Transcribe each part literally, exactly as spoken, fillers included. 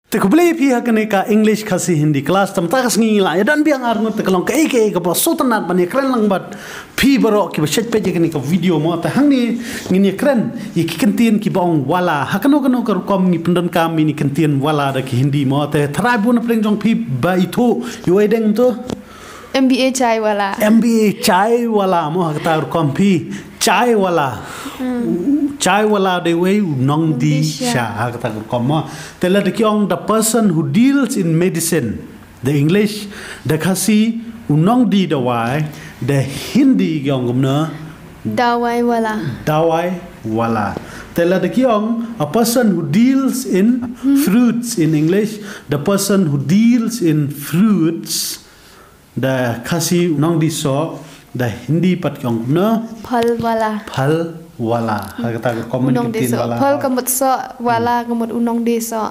Te khublei phi ha kane ka English Khasi Hindi class. Tam ta ka sngi la ïa don biang arngut te ka long kaei kaei kaba sngewtynnat ban ïa kren lang bad phi baroh kiba shet peit ïa kane ka video mo. Te hangne ngin ïa kren ïa ki kyntien kiba ong wala. Ha kano kano ka rukom ngi pyndonkam ïa ki kyntien wala da ki Hindi mo. Te tharai bun na pdeng jong phi ba ithuh ïa u deng to. M B A chai wala. M B A chai wala mo ha kata ka rukom phi. Chai wala. Chai wala dei wei u nongdie sha ha kata ka rukom mo. Te la da ki ong the person who deals in medicine. The English, the Khasi, u nongdie dawai, the Hindi ki ong kumno. Dawai wala. Dawai wala. Te la da ki ong a person who deals in fruits in English, the person who deals in fruits. Da Khasi u nongdie soh, da Hindi pat ki ong kumno. Phal wala. Phal wala. Ha kata ka rukom ngi kyntien wala. Phal ka mut soh, wala ka mut u nongdie soh.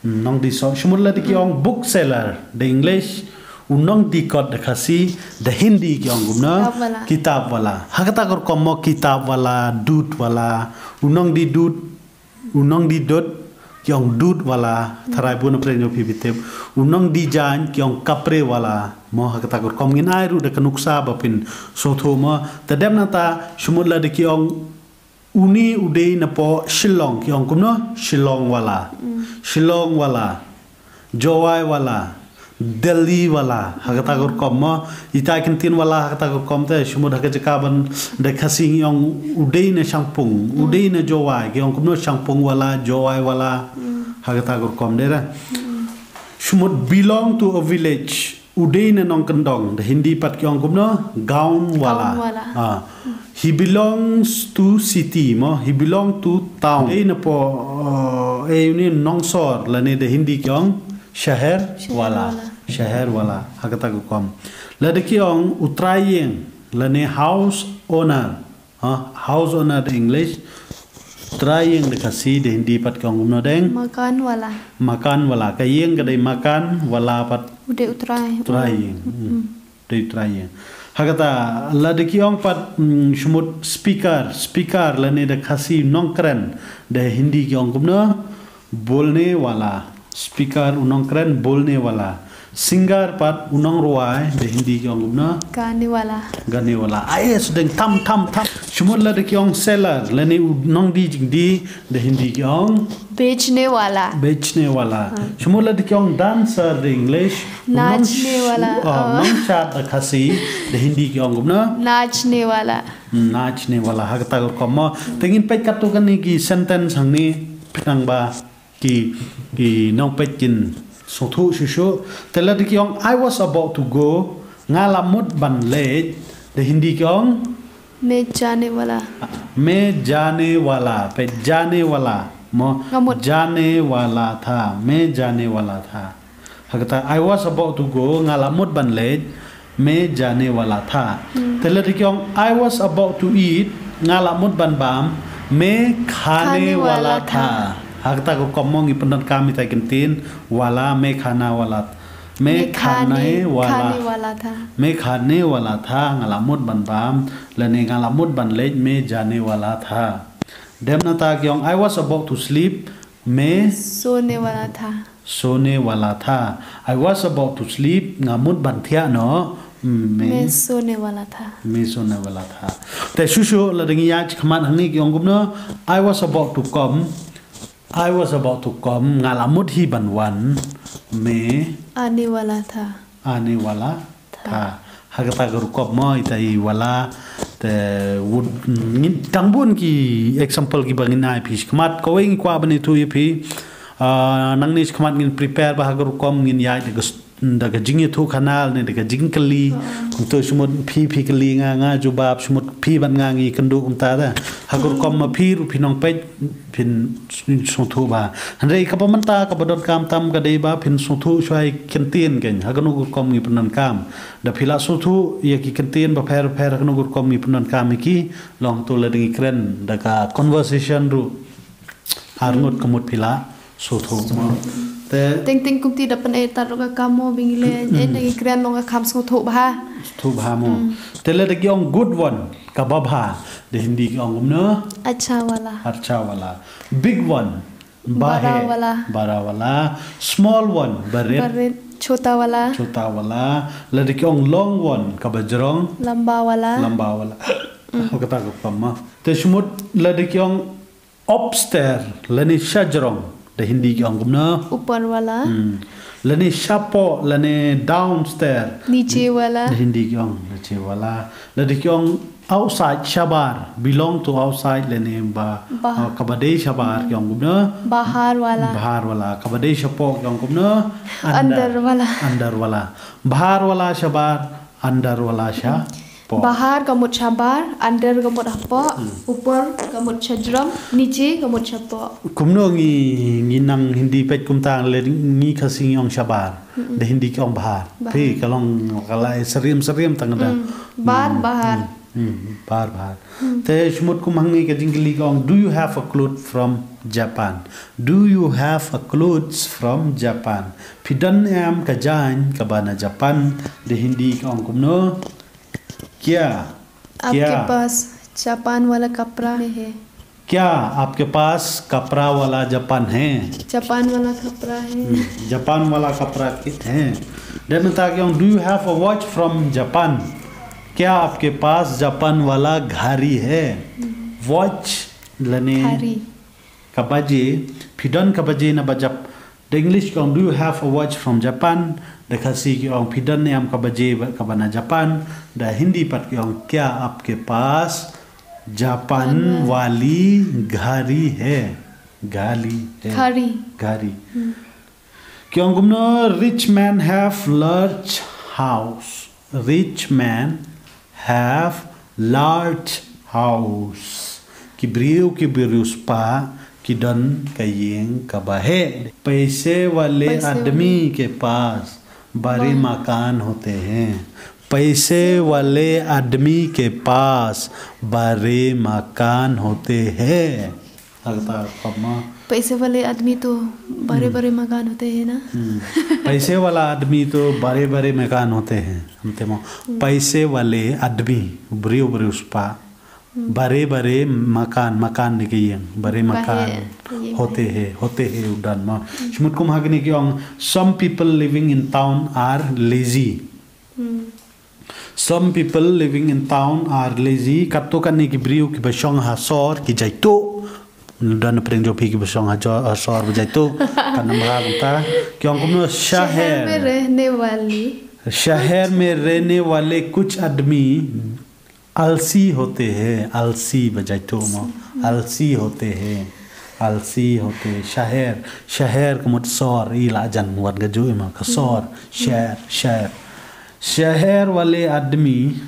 Nongdie soh. Shu mut la da ki ong bookseller, da English, u nongdie kot da Khasi, da Hindi ki ong kumno. Kitab wala. Kitab wala. Ha kata ka rukom mo kitab wala, dud wala, u nongdie dud, u nongdie dud, ki ong dud wala, tharai bun na pdeng jong phi ba tip. U nongdie jaiñ, ki ong kapre wala, mo ha kata ka rukom ngin ai ruh da ka nuksa ba phin sngewthuh mo. Te dep nangta, shu mut la da ki ong une u dei na poh Shillong, ki ong kumno, Shillong wala. Shillong wala. Jowai wala. Delhi wala, ha kata ka rukom mo. Ita ki kyntien wala ha kata ka rukom te, shu mut ha ka jaka ban da Khasi ngi ong u dei na Shangpung, u dei na Jowai, ki ong kumno Shangpung wala, Jowai wala. Ha kata ka rukom dei ra. Shu mut belong to a village, u dei na nongkyndong, da Hindi pat ki ong kumno, gaon wala. Gaon wala. Ah. He belongs to city mo, he belong to town. Dei na poh, eh, une nongsor, lane da Hindi ki ong shaher wala. Shaher wala. Shaher wala. Ha kata ka rukom. La da ki ong u trai ïing, lane house owner. Ha, house owner da English. Trai ïing da Khasi, da Hindi pat ki ong kumno deng. Makan wala. Makan wala. Ka ïing ka dei makan, wala pat. U dei u trai. Trai ïing. Hmm. Dei u trai ïing. Ha kata, la da ki ong pat, mm, shu mut speaker, speaker lane da Khasi nongkren, da Hindi ki ong kumno, bolne wala. Speaker u nongkren, bolne wala. Singer pat u nongrwai, da Hindi ki ong kumno. Gane wala. Gane wala. Ai, sdang tam, tam, tam. Shu mut la da ki ong seller, lane u nongdie jingdie, da Hindi ki ong. Bechne wala. Bechne wala. Shu mut la da ki ong dancer da English. Nachne wala. Ah, nongshad da Khasi, da Hindi ki ong kumno. Nachne wala. Nachne wala. Ha kata ka rukom mo. Te ngin peit katto katne ki sentence hangne, pynang ba ki, ki nongpeit kin sngewthuh shuh shuh. Te la da ki ong, I was about to go, nga la mut ban leit, da Hindi ki ong. Main jane wala. Main jane wala, peit jane wala. Mo, nga mut. Jane wala tha, main jane wala tha. Ha kata, I was about to go, nga la mut ban leit, main jane wala tha. Hmm. Te la da ki ong, I was about to eat, nga la mut ban bam, main khane wala tha. Khane wala tha. Ha kata ka rukom mo ngi pyndonkam ita ki kyntien wala, main khana wala. Main khane wala. Main khane wala tha. Main khane wala tha, nga la mut ban bam, lane nga la mut ban leit, main jane wala tha. Dep nangta ki ong, I was about to sleep, main sone wala tha. Sone wala tha. I was about to sleep, nga mut ban thiah noh. Mm, main sone wala tha. Main sone wala tha. Te shuh shuh la da ngi ïaid shakhmat hangne ki ong kumno. I was about to come. I was about to come. Nga la mut hi ban wan. Main ane wala tha. Ane wala tha. Ha kata ka rukom mo ita i wala. Te wut ngin tang bun ki example kiba ngin ai phi shakhmat. Kawei ngi kwah ban ïathuh ïa phi. Ah, nangne shakhmat ngin prepare ba ha ka rukom ngin ïaid da ka s-, da ka jingïathuh khana ne da ka jingkylli. Kumto shu mut phi phi kylli nga, nga jubab, shu mut phi bad nga ngi kynduh kumta da. Ha ka rukom ma phi ruh phi nongpeit phin sngewthuh bha. Hynrei kaba mynta kaba donkam tam ka dei ba phin sngewthuh shuwa ïa ki kyntien kein ha kano ka rukom ngi pyndonkam. Da phi la sngewthuh ïa ki kyntien bapher bapher ha kano ka rukom ngi pyndonkam ïa ki, long to la da ngi kren da ka conversation ruh. Arngut ka mut phi la sngewthuh mo. Te teng teng kumta da pyneh tar ruh ka kam mo ba ngi leh, eh, da ngi kren long ka kam sngewthuh bha. Sngewthuh bha mo. Te la da ki ong good one, kaba bha. Da Hindi ki ong kumno? Acha wala. Acha wala. Big one. Bahe. Barawala. Barawala. Small one, barit. Barit. Chotawala. Chotawala. Lada ki ong long one, kaba jrong. Lambawala. Lambawala. Kata ka pama. Te shmut lada ki ong upstairs, lane shajrong, da Hindi ki ong kumno? Uparwala. Hmm. Lane shapoh, lane downstairs. Nichewala. Da Hindi ki ong nichewala. Lada ki ong outside, shabar, belong to outside, lane ba, Bah- ah, kaba dei shabar ki ong kumno? Baharwala. Baharwala. Kaba dei shapoh ki ong kumno? Under. Andarwala. Andarwala. Baharwala shabar, andarwala shapoh. Bahar ka mut shabar, under ka mut hapoh, upar ka mut shajrong, niche ka mut shapoh. Kumno ngi, ngi nang Hindi peit kumta, lada ngi Khasi ngi ong shabar, da Hindi ki ong bahar. Bahar. Phi ka long ka la syriem syriem tang da. Hmm. Bar, bahar. Hmm, bar, bahar. Te shmut kum hangne ka jingkylli ka ong, "Do you have a cloth from Japan?" Do you have a clothes from Japan? Phi don ne em ka jaiñ kaba na Japan? Da Hindi ka ong kumno? Kya? आपके पास जापान वाला कपड़ा है? क्या आपके पास कपड़ा वाला जापान है? जापान वाला कपड़ा है। Hmm, Japan wala kapra kit hai. Dan mynta ki ong, "Do you have a watch from Japan?" Kya aapke paas Japan wala ghari hai? Watch lane ghari. Ka baje, phi don ka baje na ba Jap-, da English ki ong, "Do you have a watch from Japan?" Da Khasi ki ong, "Phi don ne em ka baje ba, kaba na Japan?" Da Hindi pat ki ong, "Kya aapke paas Japan wali ghari hai?" Ghari hai. Ghari. Ghari. Hmm. Ki ong kumno, "Rich men have large house." Rich men have large house. Ki briew, ki briew spah, ki don ka ïing kaba heh. पैसे वाले आदमी के पास बड़े मकान होते हैं। पैसे वाले आदमी के पास बड़े मकान होते हैं. Hagta pama. पैसे वाले आदमी तो बड़े बड़े मकान होते हैं ना? Hmm. पैसे वाला आदमी तो बड़े बड़े मकान होते हैं. Hangta mo. Hmm. पैसे वाले आदमी, briew briew spah. Hmm. बड़े बड़े मकान, मकान ne ka ïing, बड़े मकान होते हैं, होते हैं u don mo. Hmm. Shmut kum hangne ki ong, "Some people living in town are lazy." Hmm. Some people living in town are lazy. Katto katne ki briew kiba shong ha sor ki jaituh. Don pdeng jong phi kiba shong ha jo-, ha sor ba jaituh. Kan nang ba kumta. Ki ong kumno, शहर में रहने वाले, शहर में रहने वाले कुछ आदमी आलसी होते हैं. Alsi ba jaituh mo. Alsi hote hain. Alsi hote. शहर. शहर ka mut sor, i la jan wat ka ju i ma ka sor. शहर, शहर. शहर वाले आदमी,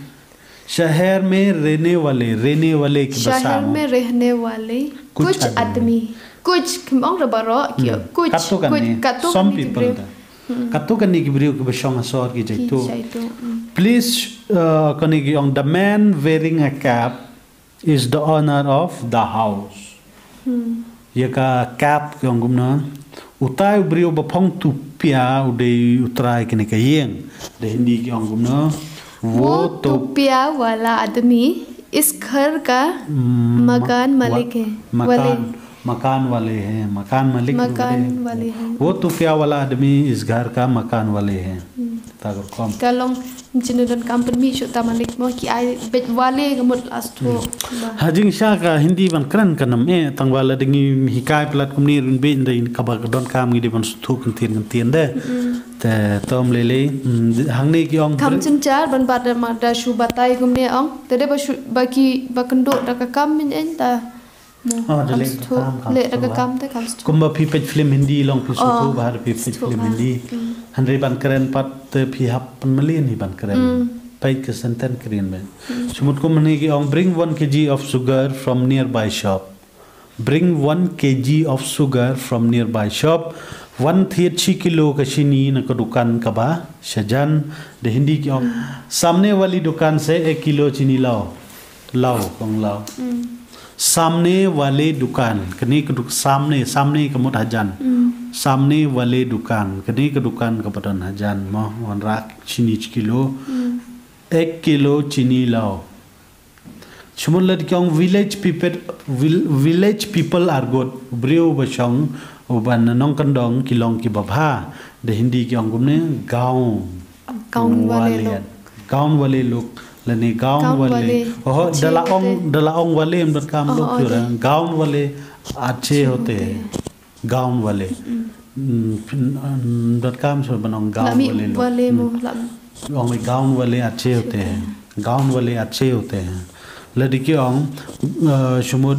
शहर में रहने वाले, रहने वाले ki शहर basa mo. में रहने वाले कुछ कुछ आदमी. आदमी. Kuch, kim ong da baroh, ki, Hmm. kuch, Katto katne, kuch, katto some katne ki people briew. Da. Hmm. Katto katne ki briew kiba shong ha sor ki jaituh. Ki jaituh, hmm. Please, uh, kane ki ong, the man wearing a cap is the owner of the house. Hmm. Ïa ka cap ki ong kumno. Utai u briew ba phong tupia u dei u trai kane ka ïing. Da Hindi ki ong kumno. वो वो टोपिया वाला आदमी इस घर का म-, मकान वा-, मालिक है। मकान, वाले। मकान वाले हैं, मकान मालिक वाले हैं। मकान वाले हैं। वो टोपिया वाला आदमी इस घर का मकान वाले हैं। Hmm. Ta ka rukom. Ka long jingdonkam pynmih shuh ta malik mo, ki ai beit wale ka mut last ho. Hmm. Ba. Ha jingshisha ka Hindi ban kren kan ym eh, tang ba lada ngi hikai palat kumne ruh beit, hynrei kaba ka donkam ngi dei ban sngewthuh kyntien kyntien de. Hmm. Te to ym lei lei, hmm, hangne ki ong. Kam jynjar ban bat da ma da shu batai kumne ong. Te dei ba shu, ba ki, ba kynduh da ka kam mynta. Mo, oh, da leh da ka kam, kam leh da ka kam te kam sngewthuh. Kumba phi peit film Hindi long phi sngewthuh, oh, ba ha da phi peit film Hindi. Hmm. Hynrei ban kren pat te phi hap pynmlien hi ban kren. Hmm. Peit ka sentence kren beit. Hmm. Shu mut kumne ki ong, bring one K G of sugar from nearby shop. Bring one K G of sugar from nearby shop. Wan thied shi kilo ka shini na ka dukan kaba shajan. Da Hindi ki ong, hmm, samne wali dukan se ek kilo chini lao. Lao, kong lao. Hmm. Samne wale dukan, kane ka duk-, samne, samne ka mut hajan. Hmm. Samne wale dukan, kane ka dukan kaba don hajan mo, wanrah shini shi kilo. Hmm. Ek kilo chini lao. Shu mut lada ki ong village people, vil-, village people are good. Briew ba shong, uba nongkyndong ki long kiba bha. Da Hindi ki ong kumne gaon. Gaon wale lok. Gaon wale lok. Lane gaon wale. Oh, da la ong, da la ong wale em dot kam lok tu ra. Gaon wale ache hote. Gaon wale. Em dot kam shu ban ong gaon wale lok. Ong gaon wale ache hote. Gaon wale ache hote. Lada ki ong, shu mut,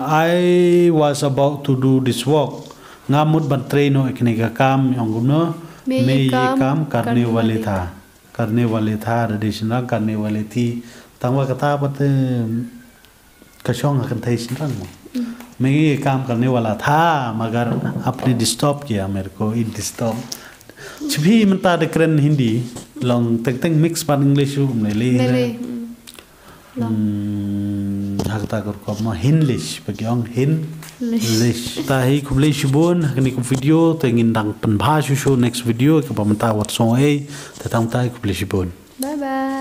I was about to do this work. Nga mut ban trei noh ïa kane ka kam, ong kumno? Main ye kam karne wale tha. Karne wale tha, da dei shynrang karne wale thi. Tangba kata pat ka shong ha kynthei shynrang mo. Main ye kam karne wala tha, magar apne disturb kiya mere ko, it disturb. Chiphi mynta da kren Hindi, long teng teng mix bad English u mele. Hmm, ha kata ka rukom mo Hinlish, ba ki ong Hinlish. Te hi khublei shibun, ha kane ka video, te ngin dang pynbha shuh shuh next video, kaba mynta wat song ei, te tang mynta hi khublei shibun. Bye bye.